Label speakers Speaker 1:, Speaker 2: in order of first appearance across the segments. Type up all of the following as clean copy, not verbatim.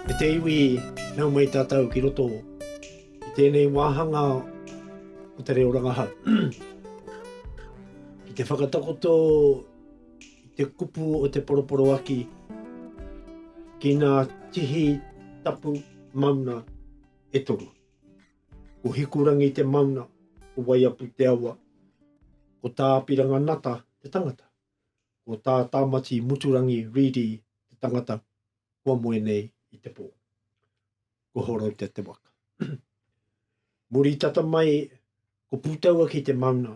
Speaker 1: E te iwi, nau mai tātou ki roto i tēnei wāhanga o te reo rangahau. Ki te whakatakoto i te kupu o te poroporoaki ki ngā tihi tapu mauna e toru. Ko Hikurangi te mauna, ko Waiapu te awa, ko Tāpiranga Nata te tangata, ko Tā Tāmati Muturangi Reedy te tangata kua moe nei i te pō. Ko Horouta te waka. Muri tata mai ko Pūtauaki te mauna,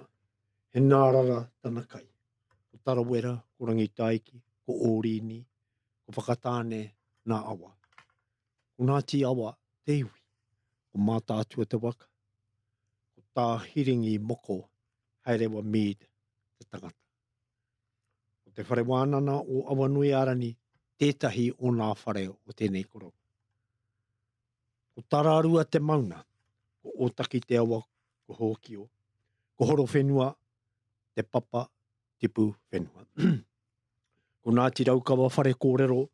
Speaker 1: he nārara tana kai. Ko Tarawera, ko Rangitaiki, ko Ōrini, ko Whakatāne nā awa. Ko Ngāti Awa te iwi, ko Mātaatua te waka, ko Tā Hiringi Moko Haerewa Mead te tangata. Ko Te Whare Wānana o Awanuiārani tētahi o nā whare o tēnei korou. Ko Tararua te mauna, ko Ōtaki te awa, ko Hōkio, ko Horowhenua te papa tipu whenua. Ko Ngāti Raukawa whare kōrero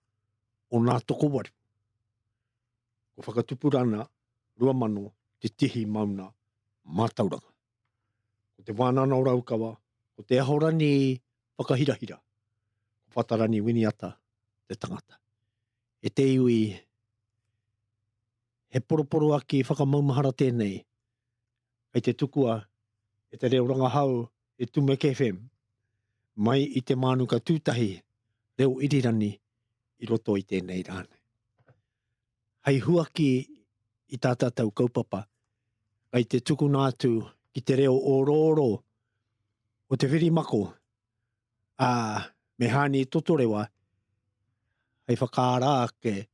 Speaker 1: o Nā Tokowaru. Ko Whakatupurana 2000 te tihi mauna mātauranga. Ko Te Wānana o Raukawa, ko Te Ahorangi Whakahirahira, ko Whatarani Winiata te tangata. E te iwi, he poroporoaki whakamaumahara tēnei, kei te tukua e te reo rangahau e Tumeke FM, mai i te mānuka tūtahi reo irirangi i roto i tēnei rā nei. Hei huaki i tā tātou kaupapa, kei te tukuna atu ki te reo orooro o Te Whirimako, ā, me Hani Totorewa hei whakaara ake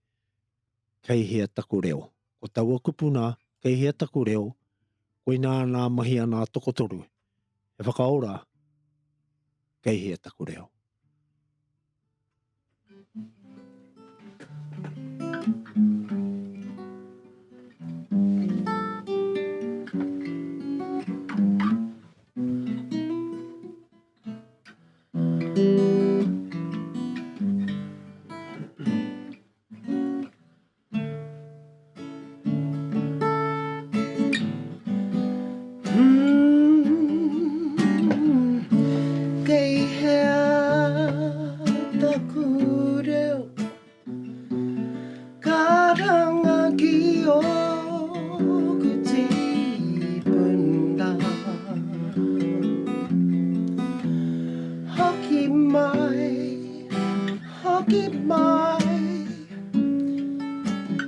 Speaker 1: kei hea taku reo. Ko taua kupu nā, kei hea taku reo, koinā nā mahi a nā tokotoru, he whakaora kei hea taku reo.
Speaker 2: Kei hea taku reo Karanga ki ōku tīpuna Hoki mai, hoki mai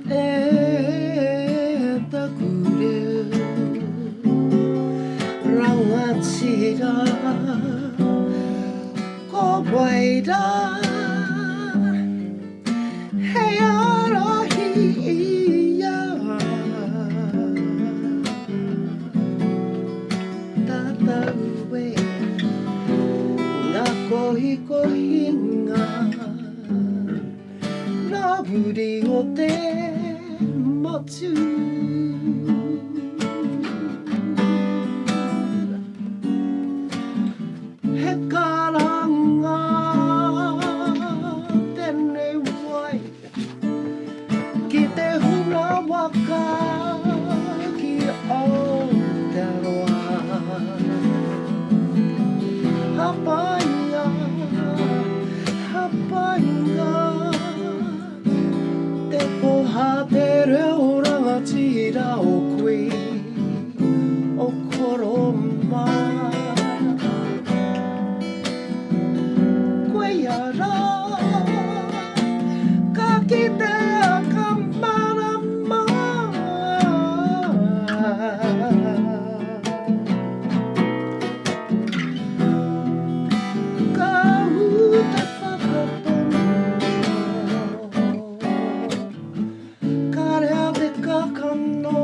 Speaker 2: E taku reo rangatira Ko wai rā Hei ārahi i a tātou e ngā kohikohinga Ngā uri o te motu. He karanga tenei wai ki te huna waka ki Aotearoa. Hapainga, hapainga, te koha te reo rangatira o kui. O koro mā. Koia rā, ka kitea ka marama. Ka ū te whakapono. Ka rea te kakano.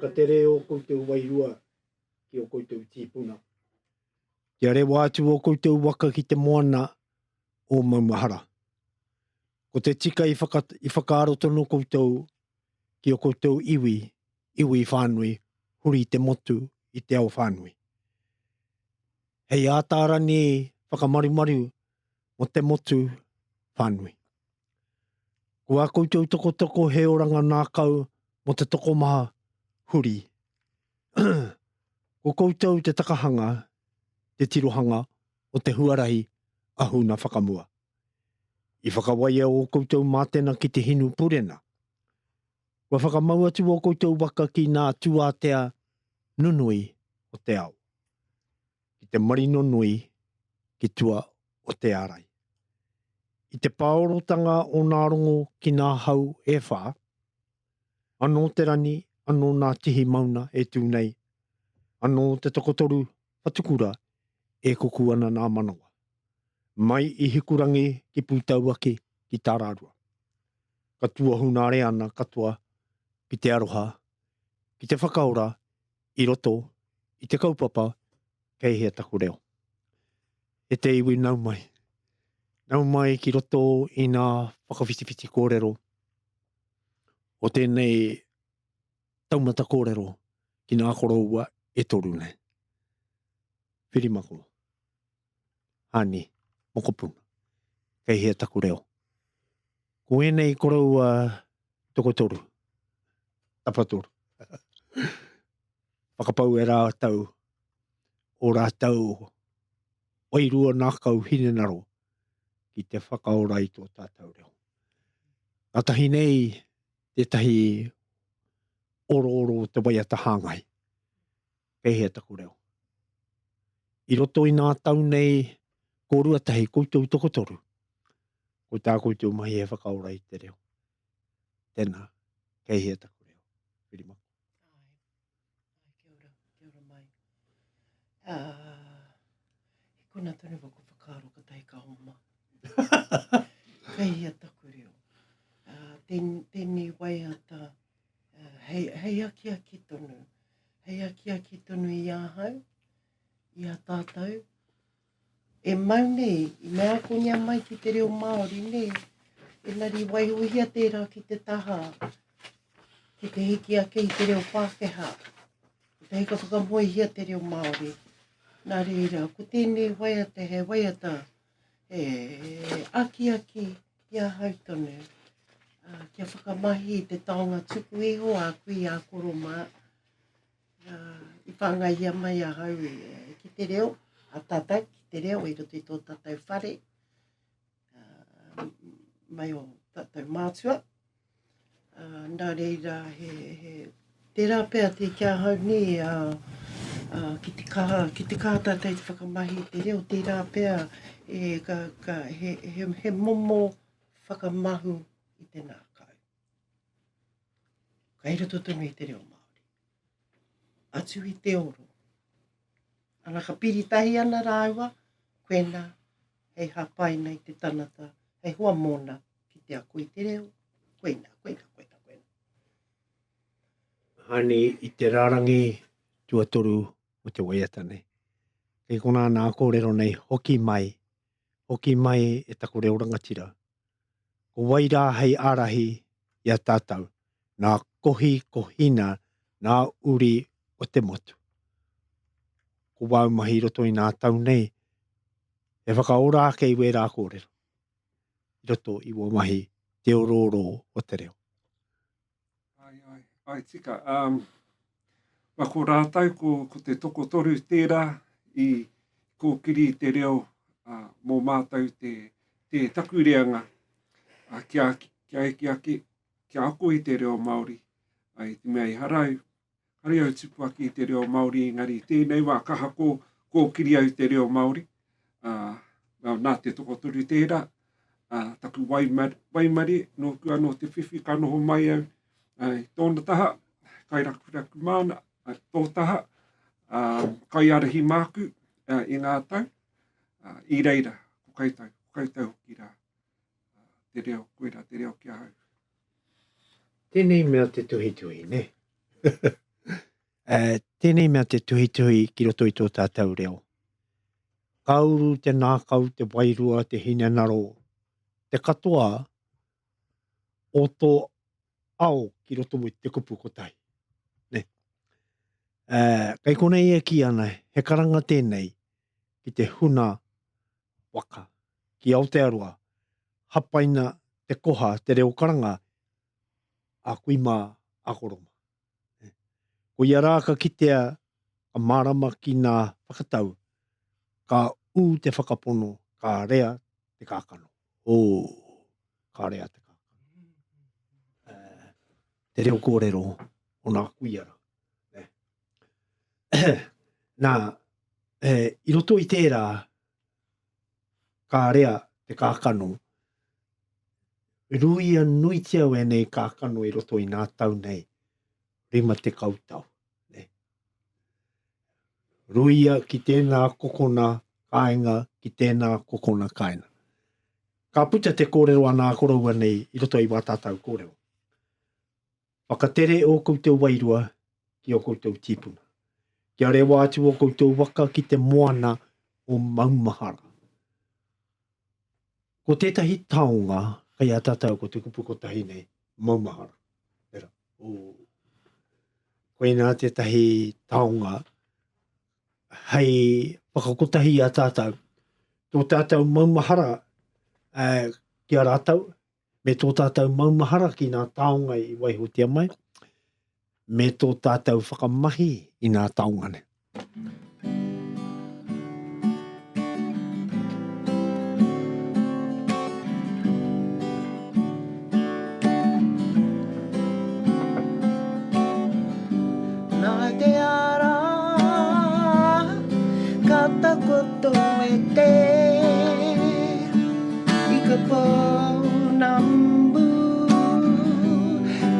Speaker 1: Ka tere ō koutou wairua ki ō koutou tīpuna. Kia rewa atu ō koutou waka ki te moana o Maumahara. Ko te tika i, whaka, i whakaaro tonu koutou ki ō koutou iwi, iwi whānui, huri te motu i te ao whānui. Hei ātārani whakamarumaru mō te motu whānui. Ko ā koutou tokotoko he oranga nākau mō te tokomaha huri. Ko koutou te takahanga, te tirohanga o te huarahi ahuna whakamua. I whakawaia ō koutou mātena ki te hinu purena. Kua whakamau atu ō koutou waka ki nā tūātea nunui o te ao. Ki te marino nui ki tua o te ārai. I te pāorotanga o nā rongo ki nā hau e whā, anō te rani, anō nā tihi mauna e tū nei, anō te tokotoru whatukura e kuku ana nā manawa. Mai i Hikurangi ki Pūtauaki ki Tararua. Ka tuahu nā reana katoa ki te aroha, ki te whakaora i roto i te kaupapa kei hea taku reo. E te iwi nau mai. Nau mai ki roto i nā whakawhitiwhiti kōrero o tēnei taumata kōrero ki nā koroua e toru nei. Whirimako, Hani, mokopuna, kei hea taku reo. Ko ēnei koroua tokotoru, tapatoru. Whakapau e rātou o rātou wairua nākau hinengaro ki te whakaora i tō tātou reo. Kātahi nei tētahi orooro o te waiata hāngai. Kei hea taku reo? I roto i nā tau nei, kōrua tahi, koutou tokotoru, ko tā koutou mahi he whakaora i te reo. Tēnā, kei hea taku reo? Whirimako.
Speaker 2: Ai, kia ora, kia ora mai. Uh, he kona tonu waku whakaaro ka tahi ka oma. Kei hea taku reo. Uh, ten, tēnei waiata, uh, hei, hei akiaki tonu. Hei akiaki tonu i ahau, i a tātou. E mau nei, i mea akongia mai ki te reo Māori, nē, engari waihohia tērā ki te taha, ki te hiki ake i te reo Pākehā. Kotahi ka whakamoehia te reo Māori. Nā reira, ko tēnei waiata he waiata e akiaki i ahau tonu, kia whakamahi i te taonga tuku iho a kui a koro mā, I whāngaihia mai ahau ki te reo, a tātou ki te reo i roto i tō tātou whare, mai o tātou mātua. Nā reira, he, he, tērā pea te ki ahau nē, ki te kaha, ki te kaha tātou te whakamahi i te reo, tērā pea e, ka, ka, he, he, he momo whakamahu i te ngākau. Kei roto tonu i te reo Māori. Atu i te oro. Ana ka piri tahi ana rāua, koena hei hāpai nei te tanata, hei hoa mōna ki te ako i te reo, koina, koina, koina, koina.
Speaker 1: Hani i te rārangi tuatoru o te waiata nei. Kei konā nā kōrero nei, hoki mai, hoki mai e taku reo rangatira. Ko wai rā hei ārahi i a tātou, nā kohi kohina, nā uri o te motu. Ko wāu mahi i roto i nā tau nei, he whakaora ake i wērā kōrero, i roto i wō mahi te orooro o te reo.
Speaker 3: Ai, ai, ai, tika. Um, ma ko rātou, ko, ko te tokotoru tērā i kōkiri i te reo uh, mō mātou te, te taku reanga uh, kia, kia eke ake, kia ako i te reo Māori. Uh, i te mea i harau, Kare au tupu ake i te reo Māori, engari i tēnei wā kaha kō, kōkiri au te reo Māori. Uh, well, nā te tokotoru tērā, uh, taku waimari, waimari, nōku anō te whiwhi ka noho mai au uh, i tōna taha, kai rakuraku māna, uh, tō taha, uh, kai arahi māku uh, i ngā tau, uh, i reira, ko koutou, ko koutou hoki rā. Uh, te reo, koirā te reo ki ahau.
Speaker 1: Tēnei mea te tuhituhi, nē? Tēnei mea te tuhituhi ki roto i tō tātou reo. Ka uru te nākau, te wairua, te hinengaro, te katoa o tō ao ki roto i te kupu kotahi. Ne? Kei konei e kī ana, he karanga tēnei ki te huna waka, ki Aotearoa, hapaina te koha, te reo karanga a kui mā, a koro mā. Koia rā ka kitea, ka mārama ki nā whakatau, ka ū te whakapono, ka rea te kākano. Ō, ka rea te kākano. Te reo kōrero o nā kuia rā. Nā, i roto i tērā, ka rea te kākano, ruia nuitia wēnei kākano i roto i nā tau nei, 50 tau. Ne? Ruia ki tēnā kokona kāinga, ki tēnā kokona kāinga. Ka puta te kōrero a nā koroua nei i roto i wā tātou kōrero. Whakatere ō koutou wairua ki ō koutou tīpuna. Kia rewa atu ō koutou waka ki te moana o Maumahara. Ko tētahi taonga kei a tātou ko te kupu kotahi nei, maumahara. Tērā. O. Koinā tētahi taonga hei whakakotahi i a tātou. Tō tātou maumahara eh, ki a rātou, me tō tātou maumahara ki ngā taonga i waihotia mai, me tō tātou whakamahi i ngā taonga nei.
Speaker 2: Nā te ara ka takoto e te I ka pounamu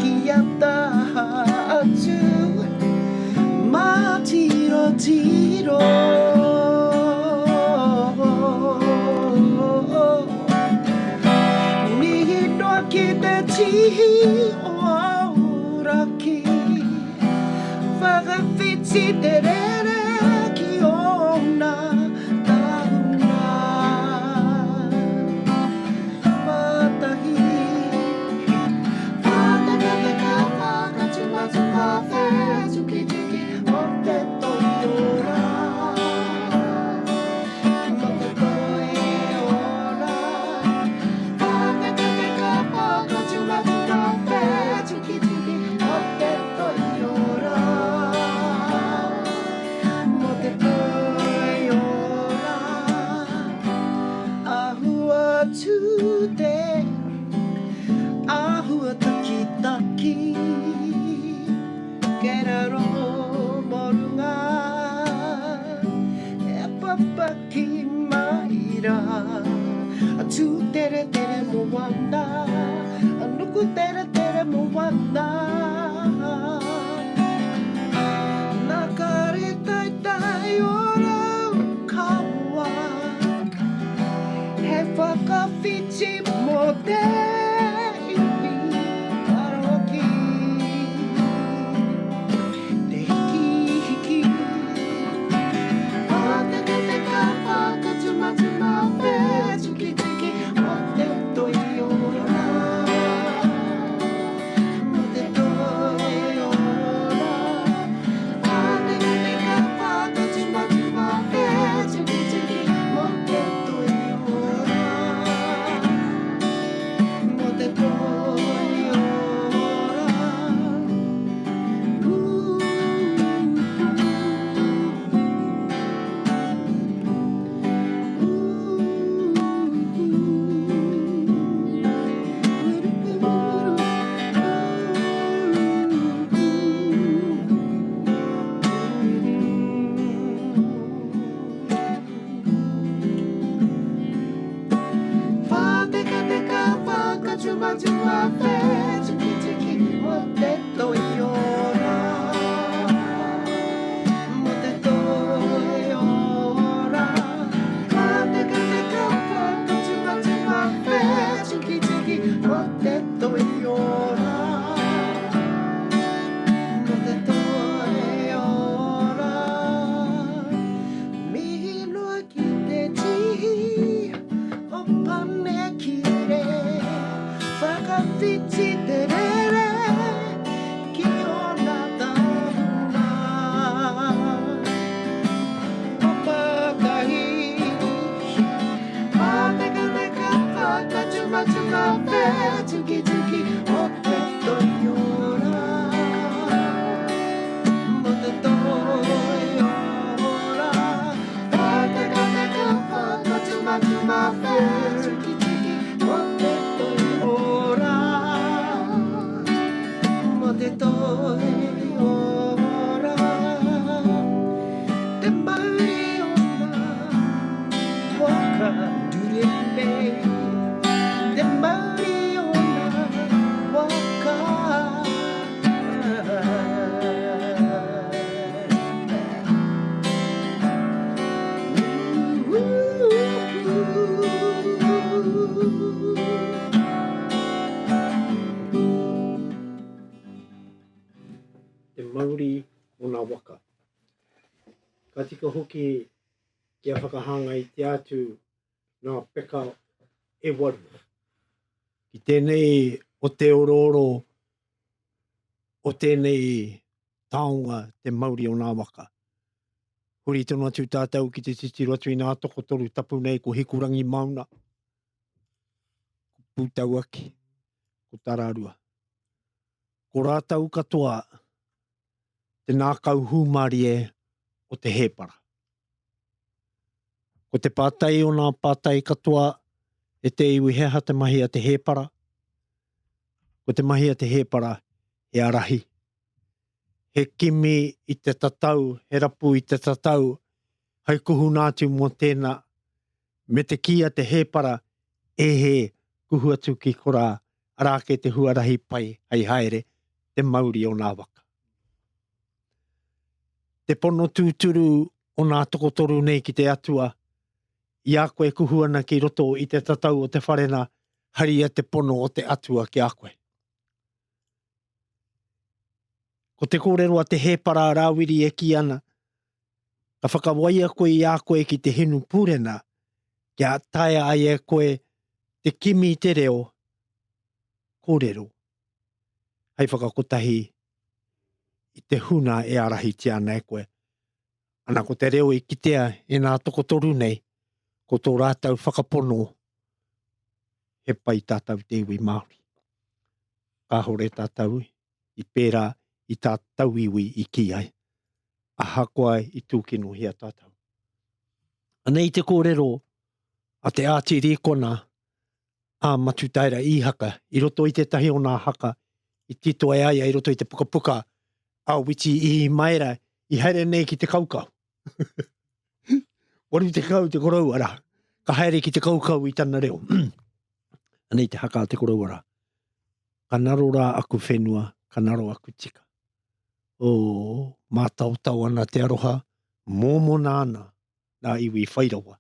Speaker 2: ki a taha atu Mātirotiro Mihi noa ki te tihi o Aoraki Whakawhiti te rere ki ōna tahuna. Whātahi, whātekateka, whakatumatuma, whētukituki o te toiora. Mō te toiora. Whātekateka, whakatumatuma, whētukituki o te toiora. Mō te toiora. Ahua tū te ahua takitaki Kei raro mō runga e papaki mai rā A tū tere tere moana A nuku tere tere moana Nā kare taitai o Raukawa He whakawhiti mō te iwi Aroki Te hiki hiki Whakatekateka whakatumatuma Whētukituki o te toiora Mō te toiora Whakatekateka whakatumatuma Whētukituki mō te toiora.
Speaker 1: mauri o nā waka. Ka tika hoki kia whakahāngaitia atu nā peka e waru. Ki tēnei o te orooro o tēnei taonga te mauri o nā waka. Huri tonu atu tātou ki te titiro atu i nā tokotoru tapu nei ko Hikurangi Mauna, ko Pūtauaki, ko Tararua. Ko rātou katoa te nākau hūmarie o te hēpara. Ko te pātai o nā pātai katoa e te iwi he aha te mahi a te hēpara? Ko te mahi a te hēpara he arahi, he kimi i te tatau, he rapu i te tatau, hai kuhuna atu mō tēnā, me te kī a te hēpara, e hē, kuhu atu ki korā, arā ake te huarahi pai hei haere, te mauri o nā waka. Te pono tūturu o nā tokotoru nei ki te Atua, i a koe kuhu ana ki roto i te tatau o te whare nā, haria te pono o te Atua ki a koe. Ko te kōrero a te hēpara a Rāwiri e kī ana, Ka whakawaia koe i a koe ki te hinu pūrena, kia taea ai e koe te kimi i te reo kōrero hei whakakotahi i te huna e ārahitia ana e koe. Ana ko te reo i kitea e nā tokotoru nei, ko tō rātou whakapono he pai tātou te iwi Māori. Kāhore tātou i pērā i tā tauiwi i kī ai, ahakoa i tūkinohia tātou. Anei te kōrero a te Ātirīkona a Matutaera Īhaka i roto i tētahi o nā haka i titoa e a ia i roto i te pukapuka a Witi Ihimaera i haere nei ki te kaukau. 80 te koroua rā. Ka haere ki te kaukau i tana reo. Anei te haka a te koroua rā. Ka naro rā aku whenua, ka naro aku tika. Oh, mātaotao ana te aroha, mōmona ana nā iwi whai rawa,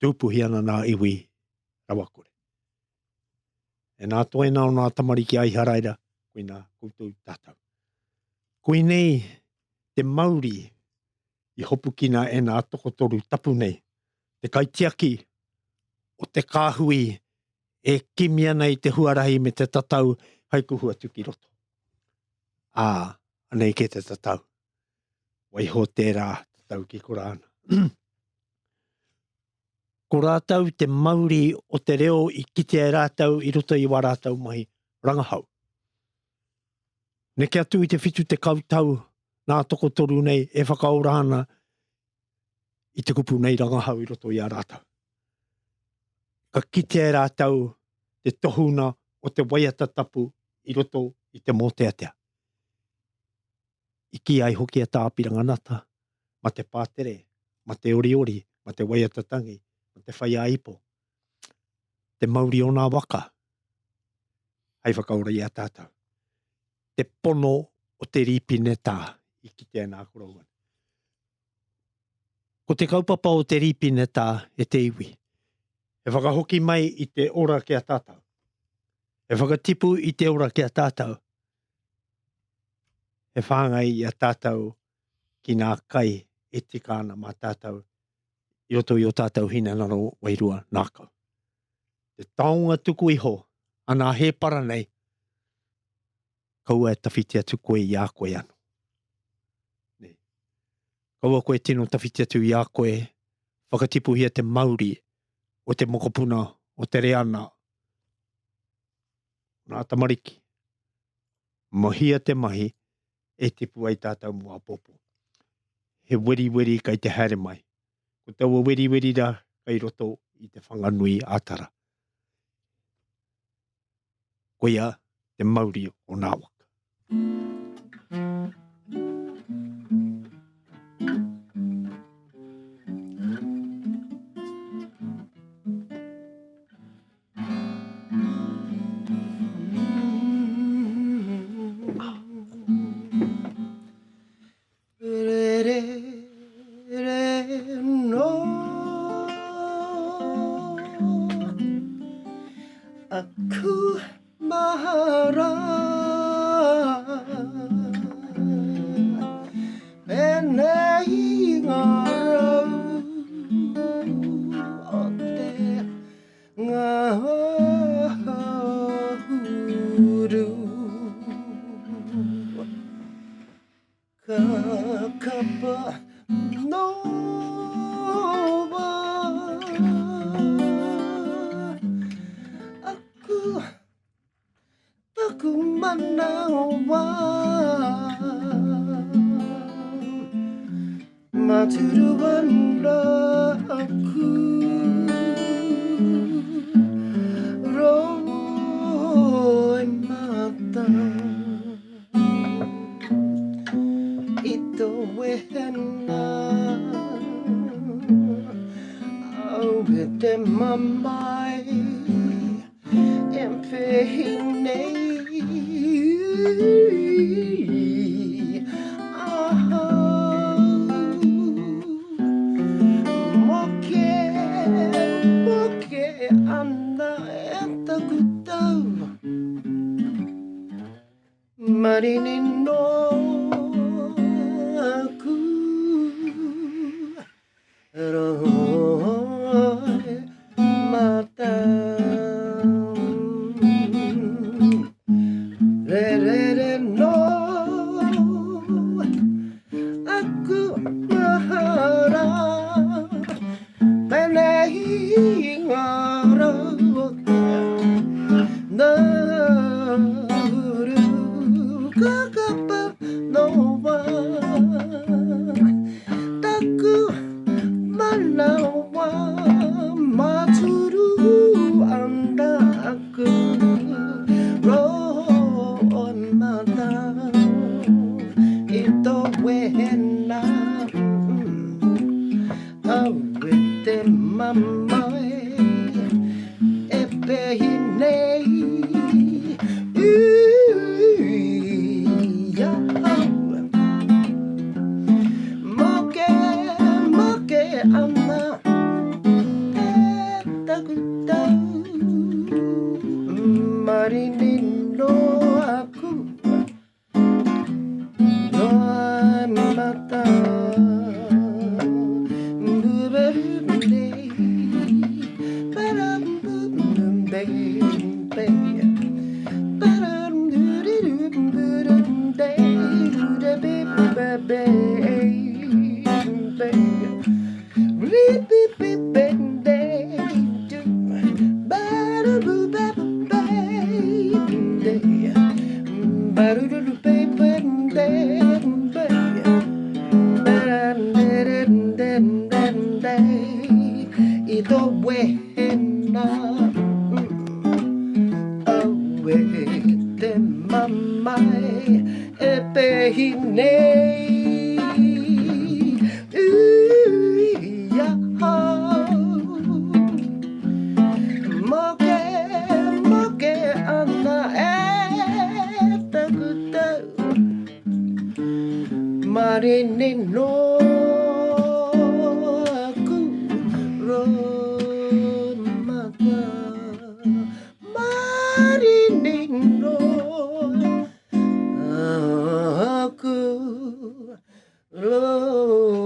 Speaker 1: tūpuhi ana nā iwi rawakore. E nā toena o nā tamariki a Iharaira, koinā koutou tātou. Koinei te mauri i hopukina e nā tokotoru tapu nei, te kaitiaki o te kāhui e kimi ana i te huarahi me te tatau hai kuhu atu ki roto. Ā, anei kē te tatau. Waiho tērā tatau ki korā ana. Ko rātou te mauri o te reo i kitea e rātou i roto i wā rātou mahi rangahau. Neke atu i te 70 tau nā tokotoru nei e whakaora ana i te kupu nei rangahau i roto i a rātou. Ka kitea e rātou te tohuna o te waiata tapu i roto i te mōteatea. I kī ai hoki a Tā Apiranga Ngata, ma te pātere, ma te oriori, ma te waiata tangi, ma te whaiāipo, te mauri o nā waka, hei whakaora i a tātou. Te pono o te rīpinetā i kitea nā koroua. Ko te kaupapa o te rīpinetā e te iwi, he whakahoki mai i te ora ki a tātou. He whakatipu i te ora ki a tātou. He whāngai i a tātou ki ngā kai e tika ana mā tātou i roto i o tātou hinengaro wairua nākau. Te taonga tuku iho a nā hēpara nei, kaua e tawhiti atu koe i a koe anō. Nei. Kaua koe tino tawhiti atu i a koe, whakatipuhia te mauri o te mokopuna, o te reana, nā tamariki. Mahia te mahi e tipu ai tātou mō āpōpō. He weriweri kai te haere mai. Ko taua weriweri rā kai roto i te Whanganui a Tara. Koia te mauri o nā waka.
Speaker 2: Rere, re, no. Aku mahara. manawa Maturu ana aku Roimata I tō wehenga Aue te mamae E pēhi nei ahau Moke, moke ana e taku tau Marini noa aku Roi mata Rerere noa aku mahara Penei ngā rau o te Nahuru kakapa noa Taku manawa maturu ana aku Roimata i tō wehena Aue te mamae e pehi nei i ahau. Moke, moke ana e taku tau marini noa aku. Roimata I tō wehenga Aue te mamae e pēhi nei I ahau Moke, moke ana e taku tau Marini noa aku roimata Marini noa aku roimata.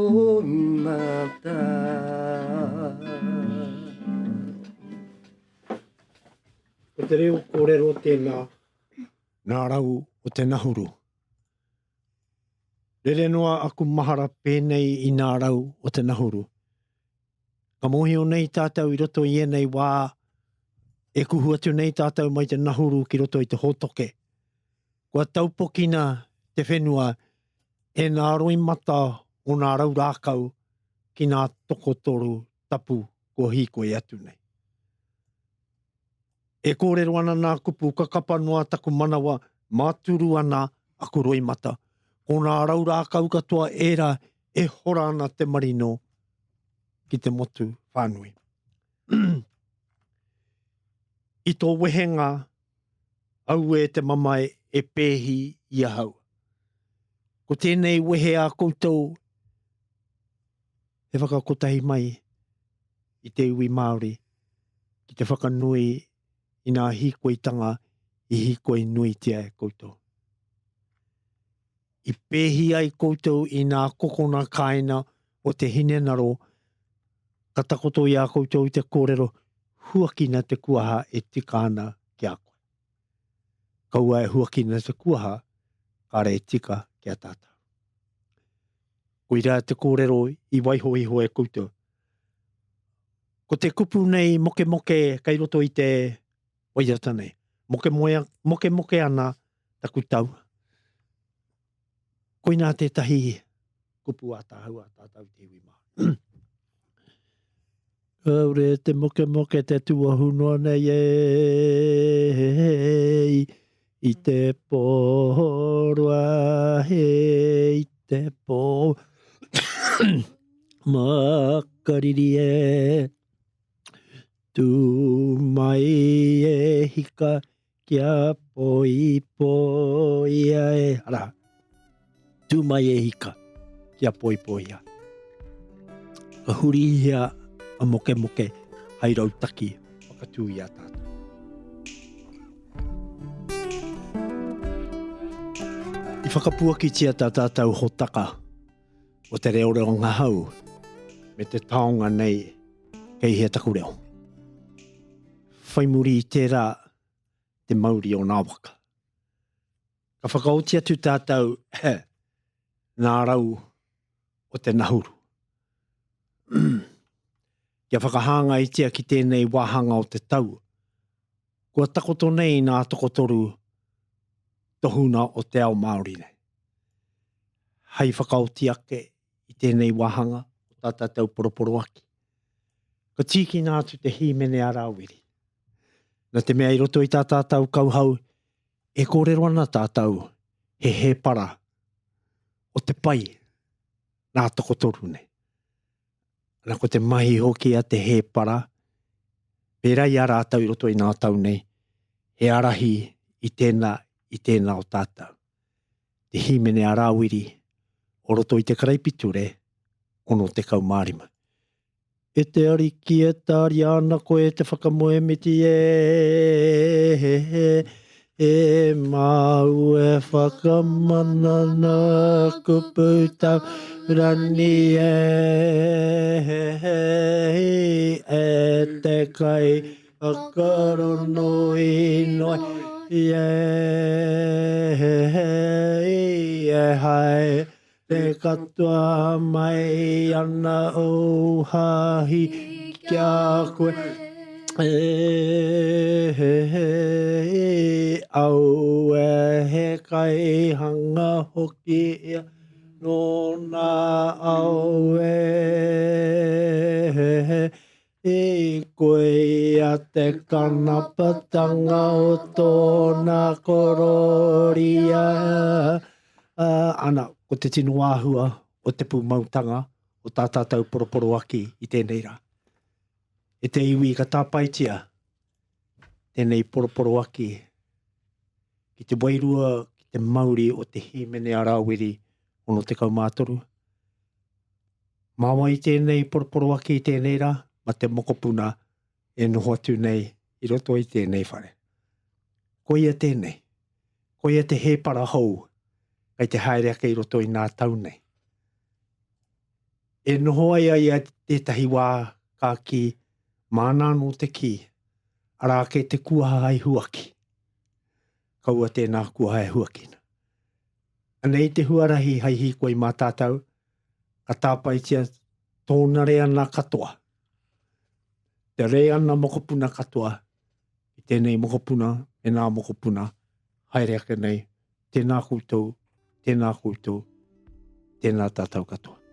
Speaker 1: Ko te reo kōrero tēnā nā rau o te nahuru. Rere noa aku mahara pēnei i nā rau o te nahuru. Ka mōhio nei tātou i roto i ēnei wā e kuhu atu nei tātou mai te nahuru ki roto i te hōtoke. Kua taupokina te whenua e nā roimata o nā rau rākau ki nā tokotoru tapu kua hīkoi atu nei. E kōrero ana nā kupu ka kapa noa taku manawa māturu ana aku roimata. Ko nā rau rākau katoa ērā e hora ana te marino ki te motu whānui. I tō wehenga, auē te mamae e pēhi i ahau. Ko tēnei wehe a koutou he whakakotahi mai i te iwi Māori ki te whakanui i nā hīkoitanga i hīkoi nuitia e koutou. I pēhi ai koutou i nā kokona kāina o te hinenaro ka takoto i a koutou te kōrero huakina te kuaha e tika ana ki a koe. Kaua e huakina te kuaha, kāre e tika ki a tātou. Koirā te kōrero i waiho iho e koutou. Ko te kupu nei mokemoke kei roto i te waiata nei. Mokemoea, mokemoke ana. taku tau. Koinā tētahi kupu ātaahua a tātou te iwi Māori. Kāore te mokemoke te tuahu noa nei e i te pō roa he i te pō makariri e tū mai e hika Kia poipoia e, arā, tū mai e hika, kia poipoia. Ka hurihia a Mokemoke hai rautaki whakatū i a tātou. I whakapuakitia tā tātou hotaka o te reo reo ngahau me te taonga nei kei hea taku reo. Whai muri i tērā te mauri o nā waka. Ka whakaoti atu tātou nā rau o te nahuru. Kia whakahāngaitia ki tēnei wāhanga o te tau, kua takoto nei nā tokotoru tohuna o te ao Māori nei. Hai whakaoti ake i tēnei wāhanga o tā tātou poroporoaki. Ka tīkina atu te hīmene a Rāwiri. Nā te mea i roto i tā tātou kauhau, e kōrero ana tātou he hēpara o te pai nā tokotoru nei. Ana ko te mahi hoki a te hēpara, pērā i a rātou i roto i ngā tau nei, he ārahi i tēnā, i tēnā o tātou. Te hīmene a Rāwiri o roto i te karaipiture 65. E te Ariki, e tāria ana koe te whakamoemiti e, e māu e whakamana nā kupu taurani e, e te kai whakarono inoi e, e hae Te katoa mai ana ou hahi ki a koe. E, he, he, aue he kaihanga hoki ia nōna aue he, he, I koia te kanapatanga o tōna korōria. Ana, ko te tino āhua o te pūmautanga o tā tātou poroporoaki i tēnei rā. E te iwi ka tāpaetia tēnei poroporoaki ki te wairua, ki te mauri o te hīmene a Rāwiri 63. Mā wai tēnei poroporoaki i tēnei rā? Mā te mokopuna e noho atu nei i roto i tēnei whare. Koia tēnei. Koia te hēpara hou kei te haere ake i roto i nā tau nei. E noho ai a ia tētahi wā ka kī, māna anō te kī, arā kei te kuaha hai huaki. Kaua tēnā kuaha e huakina. Anei te huarahi hai hīkoi mā tātou, ka tāpaetia tōna reana katoa. Te reana mokopuna katoa, i tēnei mokopuna, me nā mokopuna, haere ake nei, tēnā koutou, tēnā koutou, tēnā tātou katoa.